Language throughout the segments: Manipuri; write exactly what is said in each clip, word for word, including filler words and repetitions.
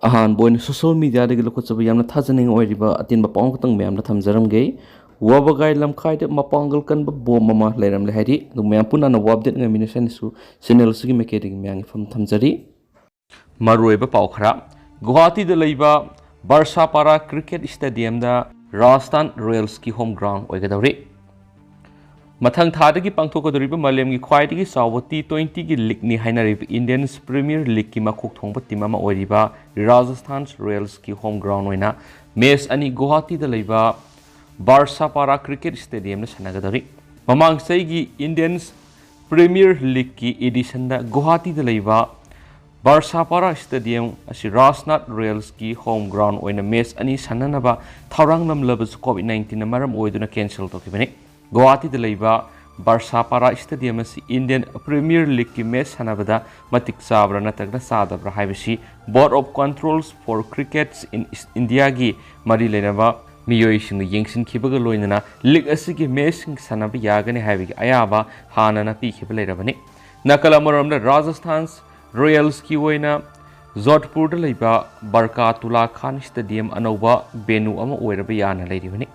ꯑꯍꯥꯟꯕ ꯑꯣꯏꯅ ꯁꯣꯁꯤꯌꯦꯜ ꯃꯤꯗꯤꯌꯥꯗꯒꯤ ꯂꯧꯈꯠꯆꯕ ꯌꯥꯝꯅ ꯊꯥꯖꯅꯤꯡꯉꯥꯏ ꯑꯣꯏꯔꯤꯕ ꯑꯇꯦꯟꯕ ꯄꯥꯎ ꯑꯃꯈꯛꯇꯪ ꯃꯌꯥꯝꯗ ꯊꯝꯖꯔꯝꯒꯦ꯫ ꯋꯥꯕꯒꯥꯏ ꯂꯝꯈꯥꯏꯗ ꯃꯄꯥꯡꯒꯜ ꯀꯟꯕ ꯕꯣꯝ ꯑꯃ ꯂꯩꯔꯝꯂꯦ ꯍꯥꯏꯔꯤ꯫ ꯑꯗꯨ ꯃꯌꯥꯝ ꯄꯨꯟꯅ ꯋꯥꯞꯗꯦꯠ ꯉꯥꯏꯃꯤꯟꯅꯁꯤ ꯍꯥꯏꯅꯁꯨ ꯆꯦꯅꯦꯜ ꯑꯁꯤꯒꯤ ꯃꯥꯏꯀꯩꯗꯒꯤ ꯃꯌꯥꯝꯒꯤ ꯏꯐꯝ ꯊꯝꯖꯔꯤ꯫ ꯃꯔꯨꯑꯣꯏꯕ ꯄꯥꯎ ꯈꯔ꯫ ꯒꯨꯋꯥꯍꯥꯇꯤꯗ ꯂꯩꯕ ꯕꯔꯁꯥꯄꯥꯔꯥ ꯀ꯭ꯔꯤꯀꯦꯠ ꯁ꯭ꯇꯦꯗꯤꯌꯝꯗ ꯔꯥꯖꯁꯊꯥꯟ ꯔꯣꯌꯦꯜꯁꯀꯤ ꯍꯣꯝ ꯒ꯭ꯔꯥꯎꯟ ꯑꯣꯏꯒꯗꯧꯔꯤ꯫ ꯃꯊꯪ ꯊꯥꯗꯒꯤ ꯄꯥꯡꯊꯣꯛꯀꯗꯧꯔꯤꯕ ꯃꯥꯂꯦꯝꯒꯤ ꯈ꯭ꯋꯥꯏꯗꯒꯤ ꯆꯥꯎꯕ ꯇꯤ ꯇ꯭ꯋꯦꯟꯇꯤꯒꯤ ꯂꯤꯒꯅꯤ ꯍꯥꯏꯅꯔꯤꯕ ꯏꯟꯗꯤꯌꯟꯁ ꯄ꯭ꯔꯤꯃꯤꯌꯔ ꯂꯤꯒꯀꯤ ꯃꯀꯣꯛ ꯊꯣꯡꯕ ꯇꯤꯝ ꯑꯃ ꯑꯣꯏꯔꯤꯕ ꯔꯥꯖꯁꯊꯥꯟ ꯔꯣꯌꯦꯜꯁꯀꯤ ꯍꯣꯝ ꯒ꯭ꯔꯥꯎꯟ ꯑꯣꯏꯅ ꯃꯦꯆ ꯑꯅꯤ ꯒꯨꯋꯥꯍꯥꯇꯤꯗ ꯂꯩꯕ ꯕꯥꯔꯁꯥꯄꯥꯔꯥ ꯀ꯭ꯔꯤꯀꯦꯠ ꯁ꯭ꯇꯦꯗꯤꯌꯝꯗ ꯁꯥꯟꯅꯒꯗꯧꯔꯤ꯫ ꯃꯃꯥꯡ ꯆꯍꯤꯒꯤ ꯏꯟꯗꯤꯌꯟꯁ ꯄ꯭ꯔꯤꯃꯤꯌꯔ ꯂꯤꯒꯀꯤ ꯏꯗꯤꯁꯟꯗ ꯒꯨꯋꯥꯍꯥꯇꯤꯗ ꯂꯩꯕ ꯕꯥꯔꯁꯥꯄꯥꯔꯥ ꯁ꯭ꯇꯦꯗꯤꯌꯝ ꯑꯁꯤ ꯔꯥꯖꯅꯥꯊ ꯔꯣꯌꯦꯜꯁꯀꯤ ꯍꯣꯝ ꯒ꯭ꯔꯥꯎꯟ ꯑꯣꯏꯅ ꯃꯦꯆ ꯑꯅꯤ ꯁꯥꯟꯅꯅꯕ ꯊꯧꯔꯥꯡ ꯂꯝꯂꯕꯁꯨ ꯀꯣꯚꯤꯗ ꯅꯥꯏꯟꯇꯤꯟꯅ ꯃꯔꯝ ꯑꯣꯏꯗꯨꯅ ꯀꯦꯟꯁꯦꯜ ꯇꯧꯈꯤꯕꯅꯤ꯫ ꯒꯨꯋꯥꯍꯥꯇꯤꯗ ꯂꯩꯕ ꯕꯥꯔꯁꯥꯄꯥꯔꯥ ꯁ꯭ꯇꯦꯗꯤꯌꯝ ꯑꯁꯤ ꯏꯟꯗꯤꯌꯟ ꯄ꯭ꯔꯤꯃꯤꯌꯔ ꯂꯤꯒꯀꯤ ꯃꯦꯆ ꯁꯥꯟꯅꯕꯗ ꯃꯇꯤꯛ ꯆꯥꯕ꯭ꯔꯥ ꯅꯠꯇ꯭ꯔꯒꯅ ꯆꯥꯗꯕ꯭ꯔꯥ ꯍꯥꯏꯕꯁꯤ Board of Controls for Crickets in Indiaꯒꯤ ꯃꯔꯤ ꯂꯩꯅꯕ ꯃꯤꯑꯣꯏꯁꯤꯡꯅ ꯌꯦꯡꯁꯤꯟꯈꯤꯕꯒ ꯂꯣꯏꯅꯅ ꯂꯤꯒ ꯑꯁꯤꯒꯤ ꯃꯦꯆꯁꯤꯡ ꯁꯥꯟꯅꯕ ꯌꯥꯒꯅꯤ ꯍꯥꯏꯕꯒꯤ ꯑꯌꯥꯕ ꯍꯥꯟꯅꯅ ꯄꯤꯈꯤꯕ ꯂꯩꯔꯕꯅꯤ꯫ ꯅꯥꯀꯜ ꯑꯃꯔꯣꯝꯗ ꯔꯥꯖꯁꯊꯥꯟ ꯔꯣꯌꯦꯜꯁꯀꯤ ꯑꯣꯏꯅ ꯖꯣꯙꯄꯨꯔꯗ ꯂꯩꯕ ꯕꯔꯀꯥꯇꯨꯂꯥ ꯈꯥꯟ ꯁ꯭ꯇꯦꯗꯤꯌꯝ ꯑꯅꯧꯕ ꯚꯦꯅꯨ ꯑꯃ ꯑꯣꯏꯔꯕ ꯌꯥꯅ ꯂꯩꯔꯤꯕꯅꯤ꯫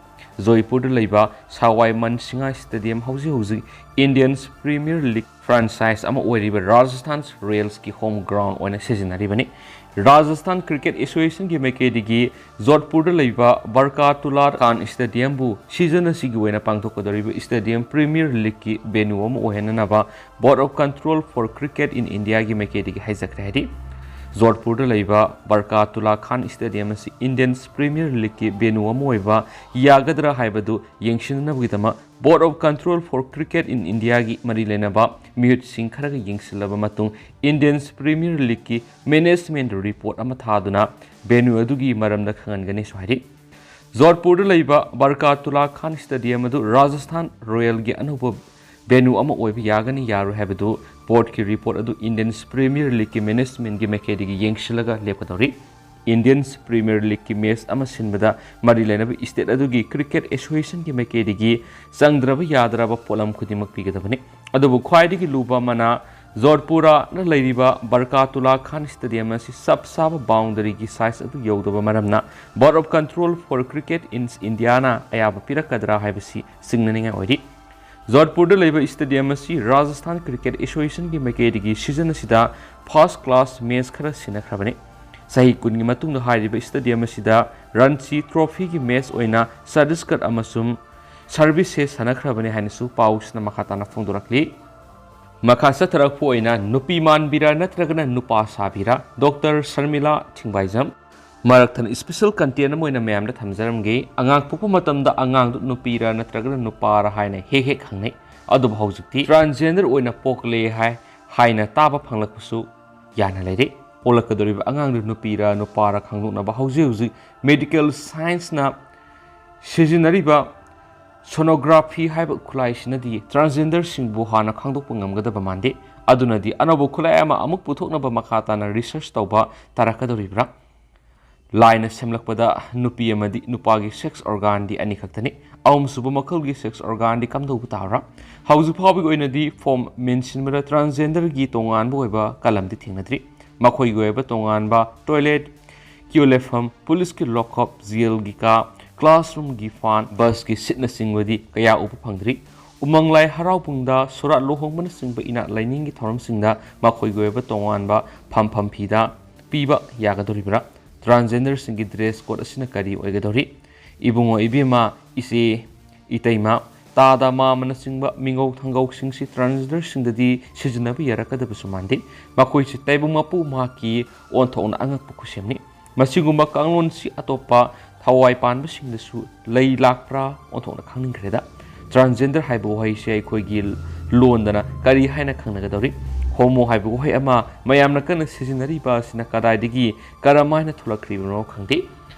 ꯖꯣꯏꯄꯨꯔꯗ ꯂꯩꯕ ꯁꯋꯥꯏ ꯃꯟꯁꯤꯡꯍ ꯁ꯭ꯇꯦꯗꯤꯌꯝ ꯍꯧꯖꯤꯛ ꯍꯧꯖꯤꯛ ꯏꯟꯗꯤꯌꯟꯁ ꯄ꯭ꯔꯤꯃꯤꯌꯔ ꯂꯤꯒ ꯐ꯭ꯔꯥꯟꯆꯥꯏꯖ ꯑꯃ ꯑꯣꯏꯔꯤꯕ ꯔꯥꯖꯁꯊꯥꯟ ꯔꯣꯌꯦꯜꯁꯀꯤ ꯍꯣꯝ ꯒ꯭ꯔꯥꯎꯟ ꯑꯣꯏꯅ ꯁꯤꯖꯤꯟꯅꯔꯤꯕꯅꯤ꯫ ꯔꯥꯖꯁꯊꯥꯟ ꯀ꯭ꯔꯤꯀꯦꯠ ꯑꯦꯁꯣꯁꯤꯌꯦꯁꯟꯒꯤ ꯃꯥꯏꯀꯩꯗꯒꯤ ꯖꯣꯙꯄꯨꯔꯗ ꯂꯩꯕ ꯕꯔꯀꯥꯇꯨꯂꯥ ꯈꯥꯟ ꯁ꯭ꯇꯦꯗꯤꯌꯝꯕꯨ ꯁꯤꯖꯟ ꯑꯁꯤꯒꯤ ꯑꯣꯏꯅ ꯄꯥꯡꯊꯣꯛꯀꯗꯧꯔꯤꯕ ꯁ꯭ꯇꯦꯗꯤꯌꯝ ꯄ꯭ꯔꯤꯃꯤꯌꯔ ꯂꯤꯒꯀꯤ ꯚꯦꯅꯨ ꯑꯃ ꯑꯣꯏꯍꯟꯅꯅꯕ Board of Control for Cricket in Indiaꯒꯤ ꯃꯥꯏꯀꯩꯗꯒꯤ ꯍꯥꯏꯖꯈ꯭ꯔꯦ ꯍꯥꯏꯗꯤ, ꯖꯣꯙꯄꯨꯔꯗ ꯂꯩꯕ ꯕꯔꯀꯥꯇꯨꯂꯥ ꯈꯥꯟ ꯁ꯭ꯇꯦꯗꯤꯌꯝ ꯑꯁꯤ ꯏꯟꯗꯤꯌꯟꯁ ꯄ꯭ꯔꯤꯃꯤꯌꯔ ꯂꯤꯒꯀꯤ ꯚꯦꯅꯨ ꯑꯃ ꯑꯣꯏꯕ ꯌꯥꯒꯗ꯭ꯔꯥ ꯍꯥꯏꯕꯗꯨ ꯌꯦꯡꯁꯤꯟꯅꯕꯒꯤꯗꯃꯛ Board of Control for Cricket in Indiaꯒꯤ ꯃꯔꯤ ꯂꯩꯅꯕ ꯃꯤꯍꯨꯠꯁꯤꯡ ꯈꯔꯒ ꯌꯦꯡꯁꯤꯜꯂꯕ ꯃꯇꯨꯡ ꯏꯟꯗꯤꯌꯟꯁ ꯄ꯭ꯔꯤꯃꯤꯌꯔ ꯂꯤꯒꯀꯤ ꯃꯦꯅꯦꯖꯃꯦꯟꯠ ꯔꯤꯄꯣꯔꯠ ꯑꯃ ꯊꯥꯗꯨꯅ ꯚꯦꯅꯨ ꯑꯗꯨꯒꯤ ꯃꯔꯝꯗ ꯈꯪꯍꯟꯒꯅꯤꯁꯨ ꯍꯥꯏꯔꯤ꯫ ꯖꯣꯙꯄꯨꯔꯗ ꯂꯩꯕ ꯕꯔꯀꯥꯇꯨꯂꯥ ꯈꯥꯟ ꯁ꯭ꯇꯦꯗꯤꯌꯝ ꯑꯗꯨ ꯔꯥꯖꯁꯊꯥꯟ ꯔꯣꯌꯦꯜꯒꯤ ꯑꯅꯧꯕ ꯚꯦꯅꯨ ꯑꯃ ꯑꯣꯏꯕ ꯌꯥꯒꯅꯤ ꯌꯥꯔꯣꯏ ꯍꯥꯏꯕꯗꯨ ꯕꯣꯔꯗꯀꯤ ꯔꯤꯄꯣꯔꯠ ꯑꯗꯨ ꯏꯟꯗꯤꯌꯟꯁ ꯄ꯭ꯔꯤꯃꯤꯌꯔ ꯂꯤꯒꯀꯤ ꯃꯦꯅꯦꯖꯃꯦꯟꯠꯀꯤ ꯃꯥꯏꯀꯩꯗꯒꯤ ꯌꯦꯡꯁꯤꯜꯂꯒ ꯂꯦꯞꯀꯗꯧꯔꯤ꯫ ꯏꯟꯗꯤꯌꯟꯁ ꯄ꯭ꯔꯤꯃꯤꯌꯔ ꯂꯤꯒꯀꯤ ꯃꯦꯆ ꯑꯃ ꯁꯤꯟꯕꯗ ꯃꯔꯤ ꯂꯩꯅꯕ ꯁ꯭ꯇꯦꯠ ꯑꯗꯨꯒꯤ ꯀ꯭ꯔꯤꯀꯦꯠ ꯑꯦꯁꯣꯁꯤꯌꯦꯁꯟꯒꯤ ꯃꯥꯏꯀꯩꯗꯒꯤ ꯆꯪꯗ꯭ꯔꯕ ꯌꯥꯗ꯭ꯔꯕ ꯄꯣꯠꯂꯝ ꯈꯨꯗꯤꯡꯃꯛ ꯄꯤꯒꯗꯕꯅꯤ꯫ ꯑꯗꯨꯕꯨ ꯈ꯭ꯋꯥꯏꯗꯒꯤ ꯂꯨꯕ ꯑꯃꯅ ꯖꯣꯙꯄꯨꯔꯗ ꯂꯩꯔꯤꯕ ꯕꯔꯀꯥꯇꯨꯂꯥ ꯈꯥꯟ ꯁ꯭ꯇꯦꯗꯤꯌꯝ ꯑꯁꯤ ꯆꯞ ꯆꯥꯕ ꯕꯥꯎꯟꯗꯔꯤꯒꯤ ꯁꯥꯏꯖ ꯑꯗꯨ ꯌꯧꯗꯕ ꯃꯔꯝꯅ Board of Control for Cricket in Indiaꯅ ꯑꯌꯥꯕ ꯄꯤꯔꯛꯀꯗ꯭ꯔꯥ ꯍꯥꯏꯕꯁꯤ ꯆꯤꯡꯅꯅꯤꯡꯉꯥꯏ ꯑꯣꯏꯔꯤ꯫ ꯖꯣꯙꯄꯨꯔꯗ ꯂꯩꯕ ꯁ꯭ꯇꯦꯗꯤꯌꯝ ꯑꯁꯤ ꯔꯥꯖꯁꯊꯥꯟ ꯀ꯭ꯔꯤꯀꯦꯠ ꯑꯦꯁꯣꯁꯤꯌꯦꯁꯟꯒꯤ ꯃꯥꯏꯀꯩꯗꯒꯤ ꯁꯤꯖꯟ ꯑꯁꯤꯗ ꯐꯥꯔꯁ ꯀ꯭ꯂꯥꯁ ꯃꯦꯆ ꯈꯔ ꯁꯤꯟꯅꯈ꯭ꯔꯕꯅꯤ꯫ ꯆꯍꯤ ꯀꯨꯟꯒꯤ ꯃꯇꯨꯡꯗ ꯍꯥꯏꯔꯤꯕ ꯁ꯭ꯇꯦꯗꯤꯌꯝ ꯑꯁꯤꯗ ꯔꯟꯖꯤ ꯇ꯭ꯔꯣꯐꯤꯒꯤ ꯃꯦꯆ ꯑꯣꯏꯅ ꯆꯇꯤꯁꯒꯔ ꯑꯃꯁꯨꯡ ꯁꯔꯚꯤꯁꯦꯁ ꯁꯥꯟꯅꯈ꯭ꯔꯕꯅꯤ ꯍꯥꯏꯅꯁꯨ ꯄꯥꯎꯁꯤꯅ ꯃꯈꯥ ꯇꯥꯅ ꯐꯣꯡꯗꯣꯔꯛꯂꯤ꯫ ꯃꯈꯥ ꯆꯠꯊꯔꯛꯄ ꯑꯣꯏꯅ ꯅꯨꯄꯤ ꯃꯥꯟꯕꯤꯔꯥ ꯅꯠꯇ꯭ꯔꯒꯅ ꯅꯨꯄꯥ ꯁꯥꯕꯤꯔꯥ, ꯗꯣꯛꯇꯔ ꯁꯔꯃꯤꯂꯥ ꯊꯤꯡꯕꯥꯏꯖꯝ꯫ ꯃꯔꯛ ꯊꯠꯅ ꯁ꯭ꯄꯦꯁꯦꯜ ꯀꯟꯇꯦꯟ ꯑꯃ ꯑꯣꯏꯅ ꯃꯌꯥꯝꯗ ꯊꯝꯖꯔꯝꯒꯦ꯫ ꯑꯉꯥꯡ ꯄꯣꯛꯄ ꯃꯇꯝꯗ ꯑꯉꯥꯡꯗꯨ ꯅꯨꯄꯤꯔꯥ ꯅꯠꯇ꯭ꯔꯒꯅ ꯅꯨꯄꯥꯔꯥ ꯍꯥꯏꯅ ꯍꯦꯛ ꯍꯦꯛ ꯍꯪꯅꯩ꯫ ꯑꯗꯨꯕꯨ ꯍꯧꯖꯤꯛꯇꯤ ꯇ꯭ꯔꯥꯟꯁꯖꯦꯟꯗꯔ ꯑꯣꯏꯅ ꯄꯣꯛꯂꯦ ꯍꯥꯏ ꯍꯥꯏꯅ ꯇꯥꯕ ꯐꯪꯂꯛꯄꯁꯨ ꯌꯥꯅ ꯂꯩꯔꯦ꯫ ꯄꯣꯛꯂꯛꯀꯗꯧꯔꯤꯕ ꯑꯉꯥꯡꯗꯨ ꯅꯨꯄꯤꯔꯥ ꯅꯨꯄꯥꯔꯥ ꯈꯪꯗꯣꯛꯅꯕ ꯍꯧꯖꯤꯛ ꯍꯧꯖꯤꯛ ꯃꯦꯗꯤꯀꯦꯜ ꯁꯥꯏꯟꯁꯅ ꯁꯤꯖꯤꯟꯅꯔꯤꯕ ꯁꯣꯅꯣꯒ꯭ꯔꯥꯐꯤ ꯍꯥꯏꯕ ꯈꯨꯠꯂꯥꯏꯁꯤꯅꯗꯤ ꯇ꯭ꯔꯥꯟꯁꯖꯦꯟꯗꯔꯁꯤꯡꯕꯨ ꯍꯥꯟꯅ ꯈꯪꯗꯣꯛꯄ ꯉꯝꯒꯗꯕ ꯃꯥꯟꯗꯦ꯫ ꯑꯗꯨꯅꯗꯤ ꯑꯅꯧꯕ ꯈꯨꯠꯂꯥꯏ ꯑꯃ ꯑꯃꯨꯛ ꯄꯨꯊꯣꯛꯅꯕ ꯃꯈꯥ ꯇꯥꯅ ꯔꯤꯁꯔꯆ ꯇꯧꯕ ꯇꯥꯔꯛꯀꯗꯧꯔꯤꯕ꯭ꯔꯥ? ꯂꯥꯏꯅ ꯁꯦꯝꯂꯛꯄꯗ ꯅꯨꯄꯤ ꯑꯃꯗꯤ ꯅꯨꯄꯥꯒꯤ ꯁꯦꯛꯁ ꯑꯣꯔꯒꯥꯟꯗꯤ ꯑꯅꯤꯈꯛꯇꯅꯤ꯫ ꯑꯍꯨꯝꯁꯨꯕ ꯃꯈꯜꯒꯤ ꯁꯦꯛꯁ ꯑꯣꯔꯒꯥꯟꯗꯤ ꯀꯝꯗꯧꯕ ꯇꯥꯕ꯭ꯔꯥ? ꯍꯧꯖꯤꯛ ꯐꯥꯎꯕꯒꯤ ꯑꯣꯏꯅꯗꯤ ꯐꯣꯝ ꯃꯦꯟꯁꯤꯟꯕꯗ ꯇ꯭ꯔꯥꯟꯁꯖꯦꯟꯗꯔꯒꯤ ꯇꯣꯉꯥꯟꯕ ꯑꯣꯏꯕ ꯀꯂꯝꯗꯤ ꯊꯦꯡꯅꯗ꯭ꯔꯤ꯫ ꯃꯈꯣꯏꯒꯤ ꯑꯣꯏꯕ ꯇꯣꯉꯥꯟꯕ ꯇꯣꯏꯂꯦꯠ, ꯀ꯭ꯌꯨ ꯂꯦꯐꯝ, ꯄꯨꯂꯤꯁꯀꯤ ꯂꯣꯀꯞ, ꯖꯦꯜꯒꯤ ꯀꯥ, ꯀ꯭ꯂꯥꯁꯔꯨꯝꯒꯤ ꯐꯥꯟ, ꯕꯁꯀꯤ ꯁꯤꯠꯅꯆꯤꯡꯕꯗꯤ ꯀꯌꯥ ꯎꯕ ꯐꯪꯗ꯭ꯔꯤ꯫ ꯎꯃꯪ ꯂꯥꯏ ꯍꯔꯥꯎꯕꯨꯡꯗ, ꯁꯣꯔꯥꯠ ꯂꯨꯍꯣꯡꯕꯅꯆꯤꯡꯕ ꯏꯅꯥꯠ ꯂꯥꯏꯅꯤꯡꯒꯤ ꯊꯧꯔꯝꯁꯤꯡꯗ ꯃꯈꯣꯏꯒꯤ ꯑꯣꯏꯕ ꯇꯣꯉꯥꯟꯕ ꯐꯝꯐꯝ ꯐꯤꯗ ꯄꯤꯕ ꯌꯥꯒꯗꯧꯔꯤꯕ꯭ꯔꯥ? ꯇ꯭ꯔꯥꯟꯁꯖꯦꯟꯗꯔꯁꯤꯡꯒꯤ ꯗ꯭ꯔꯦꯁ ꯀꯣꯗ ꯑꯁꯤꯅ ꯀꯔꯤ ꯑꯣꯏꯒꯗꯧꯔꯤ? ꯏꯕꯨꯡꯉꯣ, ꯏꯕꯦꯝꯃ, ꯏꯆꯦ, ꯏꯇꯩꯃ, ꯇꯥꯗ, ꯃꯥꯃꯅꯆꯤꯡꯕ ꯃꯤꯡꯒꯧ ꯊꯥꯡꯒꯧꯁꯤꯡꯁꯤ ꯇ꯭ꯔꯥꯟꯁꯖꯦꯟꯗꯔꯁꯤꯡꯗꯗꯤ ꯁꯤꯖꯤꯟꯅꯕ ꯌꯥꯔꯛꯀꯗꯕꯁꯨ ꯃꯥꯟꯗꯦ꯫ ꯃꯈꯣꯏꯁꯤ ꯇꯥꯏꯕꯪ ꯃꯄꯨ ꯃꯍꯥꯛꯀꯤ ꯑꯣꯟꯊꯣꯛꯅ ꯑꯉꯛꯄ ꯈꯨꯠꯁꯦꯝꯅꯤ꯫ ꯃꯁꯤꯒꯨꯝꯕ ꯀꯥꯡꯂꯣꯟꯁꯤ ꯑꯇꯣꯞꯄ ꯊꯋꯥꯏ ꯄꯥꯟꯕꯁꯤꯡꯗꯁꯨ ꯂꯩ ꯂꯥꯛꯄ꯭ꯔꯥ ꯑꯣꯟꯊꯣꯛꯅ ꯈꯪꯅꯤꯡꯈ꯭ꯔꯦꯗ꯫ ꯇ꯭ꯔꯥꯟꯁꯖꯦꯟꯗꯔ ꯍꯥꯏꯕ ꯋꯥꯍꯩꯁꯤ ꯑꯩꯈꯣꯏꯒꯤ ꯂꯣꯟꯗꯅ ꯀꯔꯤ ꯍꯥꯏꯅ ꯈꯪꯅꯒꯗꯧꯔꯤ? ꯍꯣꯃꯣ ꯍꯥꯏꯕ ꯋꯥꯍꯩ ꯑꯃ ꯃꯌꯥꯝꯅ ꯀꯟꯅ ꯁꯤꯖꯤꯟꯅꯔꯤꯕ ꯑꯁꯤꯅ ꯀꯗꯥꯏꯗꯒꯤ ꯀꯔꯝꯍꯥꯏꯅ ꯊꯣꯛꯂꯛꯈ꯭ꯔꯤꯕꯅꯣ ꯈꯪꯗꯦ꯫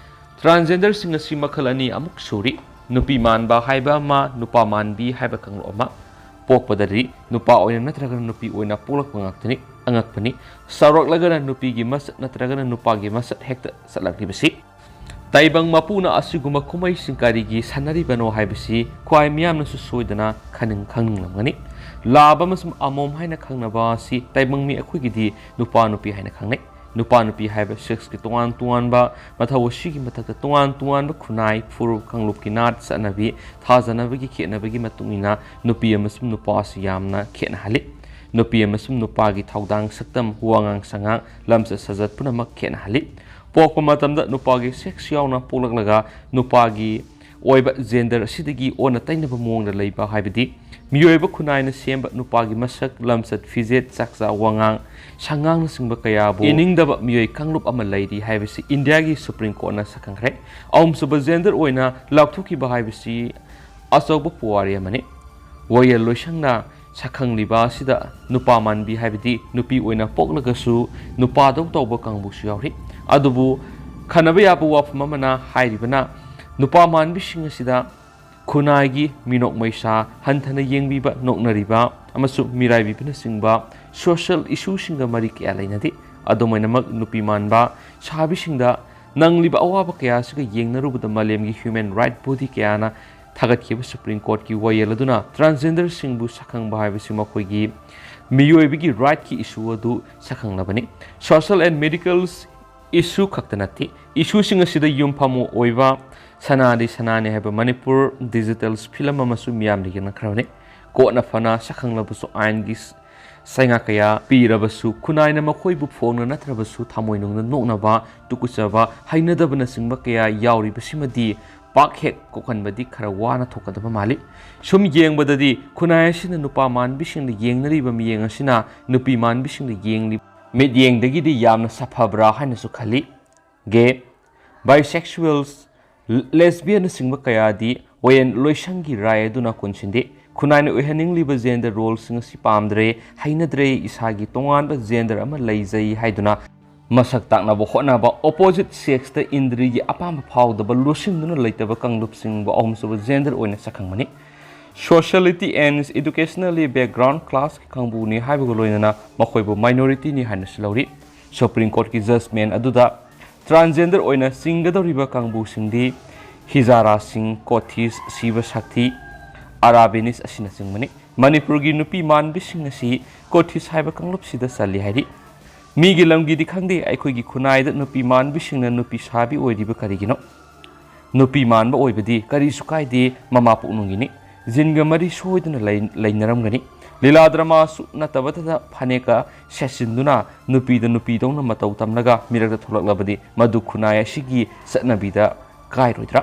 ꯇ꯭ꯔꯥꯟꯁꯖꯦꯟꯗꯔꯁꯤꯡ ꯑꯁꯤ ꯃꯈꯜ ꯑꯅꯤ ꯑꯃꯨꯛ ꯁꯨꯔꯤ꯫ ꯅꯨꯄꯤ ꯃꯥꯟꯕ ꯍꯥꯏꯕ ꯑꯃ, ꯅꯨꯄꯥ ꯃꯥꯟꯕꯤ ꯍꯥꯏꯕ ꯀꯥꯡꯂꯨꯞ ꯑꯃ꯫ ꯄꯣꯛꯄꯗꯗꯤ ꯅꯨꯄꯥ ꯑꯣꯏꯅ ꯅꯠꯇ꯭ꯔꯒꯅ ꯅꯨꯄꯤ ꯑꯣꯏꯅ ꯄꯣꯛꯂꯛꯄ ꯉꯥꯛꯇꯅꯤ꯫ ꯑꯉꯛꯄꯅꯤ꯫ ꯆꯥꯎꯔꯛꯂꯒꯅ ꯅꯨꯄꯤꯒꯤ ꯃꯁꯛ ꯅꯠꯇ꯭ꯔꯒꯅ ꯅꯨꯄꯥꯒꯤ ꯃꯁꯛ ꯍꯦꯛꯇ ꯆꯠꯂꯛꯂꯤꯕꯁꯤ꯫ ꯇꯥꯏꯕꯪ ꯃꯄꯨꯅ ꯑꯁꯤꯒꯨꯝꯕ ꯀꯨꯝꯍꯩꯁꯤꯡ ꯀꯔꯤꯒꯤ ꯁꯥꯟꯅꯔꯤꯕꯅꯣ ꯍꯥꯏꯕꯁꯤ ꯈ꯭ꯋꯥꯏ ꯃꯤꯌꯥꯝꯅꯁꯨ ꯁꯣꯏꯗꯅ ꯈꯪꯅꯤꯡ ꯈꯪꯅꯤꯡꯂꯝꯒꯅꯤ꯫ ꯂꯥꯕ ꯑꯃꯁꯨꯡ ꯑꯃꯣꯝ ꯍꯥꯏꯅ ꯈꯪꯅꯕ ꯑꯁꯤ ꯇꯥꯏꯕꯪ ꯃꯤ ꯑꯩꯈꯣꯏꯒꯤꯗꯤ ꯅꯨꯄꯥ ꯅꯨꯄꯤ ꯍꯥꯏꯅ ꯈꯪꯅꯩ꯫ ꯅꯨꯄꯥ ꯅꯨꯄꯤ ꯍꯥꯏꯕ ꯁꯦꯛꯁꯀꯤ ꯇꯣꯉꯥꯟ ꯇꯣꯉꯥꯟꯕ ꯃꯊꯧ ꯑꯁꯤꯒꯤ ꯃꯊꯛꯇ ꯇꯣꯉꯥꯟ ꯇꯣꯉꯥꯟꯕ ꯈꯨꯟꯅꯥꯏ, ꯐꯨꯔꯨꯞ, ꯀꯥꯡꯂꯨꯞꯀꯤ ꯅꯥꯠ, ꯆꯠꯅꯕꯤ, ꯊꯥꯖꯅꯕꯒꯤ ꯈꯦꯠꯅꯕꯒꯤ ꯃꯇꯨꯡ ꯏꯟꯅ ꯅꯨꯄꯤ ꯑꯃꯁꯨꯡ ꯅꯨꯄꯥ ꯑꯁꯤ ꯌꯥꯝꯅ ꯈꯦꯠꯅꯍꯜꯂꯤ꯫ ꯅꯨꯄꯤ ꯑꯃꯁꯨꯡ ꯅꯨꯄꯥꯒꯤ ꯊꯧꯗꯥꯡ, ꯁꯛꯇꯝ, ꯋꯥꯉꯥꯡ ꯁꯉꯥꯡ, ꯂꯝꯆꯠ ꯁꯥꯖꯠ ꯄꯨꯝꯅꯃꯛ ꯈꯦꯠꯅꯍꯜꯂꯤ꯫ ꯄꯣꯛꯄ ꯃꯇꯝꯗ ꯅꯨꯄꯥꯒꯤ ꯁꯦꯛꯁ ꯌꯥꯎꯅ ꯄꯣꯛꯂꯛꯂꯒ ꯅꯨꯄꯥꯒꯤ ꯑꯣꯏꯕ ꯖꯦꯟꯗꯔ ꯑꯁꯤꯗꯒꯤ ꯑꯣꯟꯅ ꯇꯩꯅꯕ ꯃꯑꯣꯡꯗ ꯂꯩꯕ ꯍꯥꯏꯕꯗꯤ ꯃꯤꯑꯣꯏꯕ ꯈꯨꯟꯅꯥꯏꯅ ꯁꯦꯝꯕ ꯅꯨꯄꯥꯒꯤ ꯃꯁꯛ, ꯂꯝꯆꯠ, ꯐꯤꯖꯦꯠ, ꯆꯥꯛꯆꯥ ꯋꯥꯉꯥꯡ ꯁꯉꯥꯡꯅꯆꯤꯡꯕ ꯀꯌꯥꯕꯨ ꯏꯅꯤꯡꯗꯕ ꯃꯤꯑꯣꯏ ꯀꯥꯡꯂꯨꯞ ꯑꯃ ꯂꯩꯔꯤ ꯍꯥꯏꯕꯁꯤ ꯏꯟꯗꯤꯌꯥꯒꯤ ꯁꯨꯄ꯭ꯔꯤꯝ ꯀꯣꯔꯠꯅ ꯁꯛꯈꯪꯈ꯭ꯔꯦ꯫ ꯑꯍꯨꯝꯁꯨꯕ ꯖꯦꯟꯗꯔ ꯑꯣꯏꯅ ꯂꯥꯎꯊꯣꯛꯈꯤꯕ ꯍꯥꯏꯕꯁꯤ ꯑꯆꯧꯕ ꯄꯨꯋꯥꯔꯤ ꯑꯃꯅꯤ꯫ ꯋꯥꯌꯦꯜ ꯂꯣꯏꯁꯪꯅ ꯁꯛꯈꯪꯂꯤꯕ ꯑꯁꯤꯗ ꯅꯨꯄꯥ ꯃꯥꯟꯕꯤ ꯍꯥꯏꯕꯗꯤ ꯅꯨꯄꯤ ꯑꯣꯏꯅ ꯄꯣꯛꯂꯒꯁꯨ ꯅꯨꯄꯥꯗꯧ ꯇꯧꯕ ꯀꯥꯡꯕꯨꯁꯨ ꯌꯥꯎꯔꯤ꯫ ꯑꯗꯨꯕꯨ ꯈꯟꯅꯕ ꯌꯥꯕ ꯋꯥꯐꯝ ꯑꯃꯅ ꯍꯥꯏꯔꯤꯕꯅ ꯅꯨꯄꯥ ꯃꯥꯟꯕꯤꯁꯤꯡ ꯑꯁꯤꯗ ꯈꯨꯟꯅꯥꯏꯒꯤ ꯃꯤꯅꯣꯛ ꯃꯩꯁꯥ ꯍꯟꯊꯅ ꯌꯦꯡꯕꯤꯕ, ꯅꯣꯛꯅꯔꯤꯕ ꯑꯃꯁꯨꯡ ꯃꯤꯔꯥꯏꯕꯤꯕꯅꯆꯤꯡꯕ ꯁꯣꯁꯤꯌꯦꯜ ꯏꯁꯨꯁꯤꯡꯒ ꯃꯔꯤ ꯀꯌꯥ ꯂꯩꯅꯗꯦ꯫ ꯑꯗꯨꯝ ꯑꯣꯏꯅꯃꯛ ꯅꯨꯄꯤ ꯃꯥꯟꯕ ꯁꯥꯕꯤꯁꯤꯡꯗ ꯅꯪꯂꯤꯕ ꯑꯋꯥꯕ ꯀꯌꯥ ꯑꯁꯤꯒ ꯌꯦꯡꯅꯔꯨꯕꯗ ꯃꯥꯂꯦꯝꯒꯤ ꯍ꯭ꯌꯨꯃꯦꯟ ꯔꯥꯏꯠ ꯕꯣꯗꯤ ꯀꯌꯥꯅ ꯊꯥꯒꯠꯈꯤꯕ ꯁꯨꯄ꯭ꯔꯤꯝ ꯀꯣꯔꯠꯀꯤ ꯋꯥꯌꯦꯜ ꯑꯗꯨꯅ ꯇ꯭ꯔꯥꯟꯁꯖꯦꯟꯗꯔꯁꯤꯡꯕꯨ ꯁꯛꯈꯪꯕ ꯍꯥꯏꯕꯁꯤ ꯃꯈꯣꯏꯒꯤ ꯃꯤꯑꯣꯏꯕꯒꯤ ꯔꯥꯏꯠꯀꯤ ꯏꯁꯨ ꯑꯗꯨ ꯁꯛꯈꯪꯅꯕꯅꯤ꯫ ꯁꯣꯁꯤꯌꯦꯜ ꯑꯦꯟ ꯃꯦꯗꯤꯀꯦꯜ ꯏꯁꯨ ꯈꯛꯇ ꯅꯠꯇꯦ꯫ ꯏꯁꯨꯁꯤꯡ ꯑꯁꯤꯗ ꯌꯨꯝꯐꯝ ꯑꯣꯏꯕ ꯁꯅꯥꯗꯤ ꯁꯅꯥꯅꯤ ꯍꯥꯏꯕ ꯃꯅꯤꯄꯨꯔ ꯗꯤꯖꯤꯇꯦꯜ ꯐꯤꯂꯝ ꯑꯃꯁꯨ ꯃꯤꯌꯥꯝꯅ ꯌꯦꯡꯅꯈ꯭ꯔꯕꯅꯤ꯫ ꯀꯣꯟꯅ ꯐꯅ ꯁꯛꯈꯪꯂꯕꯁꯨ ꯑꯥꯏꯟꯒꯤ ꯆꯩꯉꯥꯛ ꯀꯌꯥ ꯄꯤꯔꯕꯁꯨ ꯈꯨꯟꯅꯥꯏꯅ ꯃꯈꯣꯏꯕꯨ ꯐꯣꯡꯅ ꯅꯠꯇ꯭ꯔꯕꯁꯨ ꯊꯃꯣꯏꯅꯨꯡꯗ ꯅꯣꯛꯅꯕ, ꯇꯨꯀꯠꯆꯕ, ꯍꯩꯅꯗꯕꯅꯆꯤꯡꯕ ꯀꯌꯥ ꯌꯥꯎꯔꯤꯕꯁꯤꯃꯗꯤ ꯄꯥꯛ ꯍꯦꯛ ꯀꯣꯛꯍꯟꯕꯗꯤ ꯈꯔ ꯋꯥꯅ ꯊꯣꯛꯀꯗꯕ ꯃꯥꯜꯂꯤ꯫ ꯁꯨꯝ ꯌꯦꯡꯕꯗꯗꯤ ꯈꯨꯟꯅꯥꯏ ꯑꯁꯤꯅ ꯅꯨꯄꯥ ꯃꯥꯟꯕꯤꯁꯤꯡꯅ ꯌꯦꯡꯅꯔꯤꯕ ꯃꯤꯠꯌꯦꯡ ꯑꯁꯤꯅ ꯅꯨꯄꯤ ꯃꯥꯟꯕꯤꯁꯤꯡꯅ ꯌꯦꯡꯂꯤꯕ ꯃꯤꯠꯌꯦꯡꯗꯒꯤꯗꯤ ꯌꯥꯝꯅ ꯁꯥꯐꯕ꯭ꯔꯥ ꯍꯥꯏꯅꯁꯨ ꯈꯜꯂꯤ꯫ ꯒꯦ, ꯕꯥꯏꯁꯦꯛꯁꯨꯋꯦꯜꯁ, ꯂꯦꯁꯕꯤꯌꯟꯅꯆꯤꯡꯕ ꯀꯌꯥꯗꯤ ꯋꯥꯌꯦꯜ ꯂꯣꯏꯁꯪꯒꯤ ꯔꯥꯏ ꯑꯗꯨꯅ ꯀꯣꯟꯁꯤꯟꯗꯦ꯫ ꯈꯨꯟꯅꯥꯏꯅ ꯑꯣꯏꯍꯟꯅꯤꯡꯂꯤꯕ ꯖꯦꯟꯗꯔ ꯔꯣꯜꯁꯤꯡ ꯑꯁꯤ ꯄꯥꯝꯗ꯭ꯔꯦ, ꯍꯩꯅꯗ꯭ꯔꯦ, ꯏꯁꯥꯒꯤ ꯇꯣꯉꯥꯟꯕ ꯖꯦꯟꯗꯔ ꯑꯃ ꯂꯩꯖꯩ ꯍꯥꯏꯗꯨꯅ ꯃꯁꯛ ꯇꯥꯛꯅꯕ ꯍꯣꯠꯅꯕ, ꯑꯣꯄꯣꯖꯤꯠ ꯁꯦꯛꯁꯇ ꯏꯟꯗ꯭ꯔꯤꯒꯤ ꯑꯄꯥꯝꯕ ꯐꯥꯎꯗꯕ, ꯂꯣꯠꯁꯤꯟꯗꯨꯅ ꯂꯩꯇꯕ ꯀꯥꯡꯂꯨꯞꯁꯤꯡꯕꯨ ꯑꯍꯨꯝꯁꯨꯕ ꯖꯦꯟꯗꯔ ꯑꯣꯏꯅ ꯁꯛꯈꯪꯕꯅꯤ꯫ Sociality and educationally background classꯀꯤ ꯀꯥꯡꯕꯨꯅꯤ ꯍꯥꯏꯕꯒ ꯂꯣꯏꯅꯅ ꯃꯈꯣꯏꯕꯨ ꯃꯥꯏꯅꯣꯔꯤꯇꯤꯅꯤ ꯍꯥꯏꯅꯁꯨ ꯂꯧꯔꯤ꯫ ꯁꯨꯄ꯭ꯔꯤꯝ ꯀꯣꯔꯠꯀꯤ ꯖꯖꯃꯦꯟ ꯑꯗꯨꯗ ꯇ꯭ꯔꯥꯟꯁꯖꯦꯟꯗꯔ ꯑꯣꯏꯅ ꯆꯤꯡꯒꯗꯧꯔꯤꯕ ꯀꯥꯡꯕꯨꯁꯤꯡꯗꯤ ꯍꯤꯖꯥꯔꯥꯁꯤꯡ, ꯀꯣꯊꯤꯁ, ꯁꯤꯕ ꯁꯛꯊꯤ, ꯑꯔꯥꯕꯦꯅꯤꯁ ꯑꯁꯤꯅꯆꯤꯡꯕꯅꯤ꯫ ꯃꯅꯤꯄꯨꯔꯒꯤ ꯅꯨꯄꯤ ꯃꯥꯟꯕꯤꯁꯤꯡ ꯑꯁꯤ ꯀꯣꯊꯤꯁ ꯍꯥꯏꯕ ꯀꯥꯡꯂꯨꯞꯁꯤꯗ ꯆꯜꯂꯤ ꯍꯥꯏꯔꯤ꯫ ꯃꯤꯒꯤ ꯂꯝꯒꯤꯗꯤ ꯈꯪꯗꯦ, ꯑꯩꯈꯣꯏꯒꯤ ꯈꯨꯟꯅꯥꯏꯗ ꯅꯨꯄꯤ ꯃꯥꯟꯕꯤꯁꯤꯡꯅ ꯅꯨꯄꯤ ꯁꯥꯕꯤ ꯑꯣꯏꯔꯤꯕ ꯀꯔꯤꯒꯤꯅꯣ? ꯅꯨꯄꯤ ꯃꯥꯟꯕ ꯑꯣꯏꯕꯗꯤ ꯀꯔꯤꯁꯨ ꯀꯥꯏꯗꯦ, ꯃꯃꯥ ꯄꯨꯛꯅꯨꯡꯒꯤꯅꯤ꯫ ꯖꯤꯟꯒ ꯃꯔꯤ ꯁꯣꯏꯗꯅ ꯂꯩ-, ꯂꯩꯅꯔꯝꯒꯅꯤ꯫ ꯂꯤꯂꯥ ꯗ꯭ꯔꯃꯥꯁꯨ ꯅꯠꯇꯕꯗ ꯐꯅꯦꯛꯀ ꯁꯦꯠꯆꯤꯟꯗꯨꯅ ꯅꯨꯄꯤꯗ ꯅꯨꯄꯤꯗꯧꯅ ꯃꯇꯧ ꯇꯝꯂꯒ ꯃꯤꯔꯛꯇ ꯊꯣꯛꯂꯛꯂꯕꯗꯤ ꯃꯗꯨ ꯈꯨꯟꯅꯥꯏ ꯑꯁꯤꯒꯤ ꯆꯠꯅꯕꯤꯗ ꯀꯥꯏꯔꯣꯏꯗ꯭ꯔꯥ?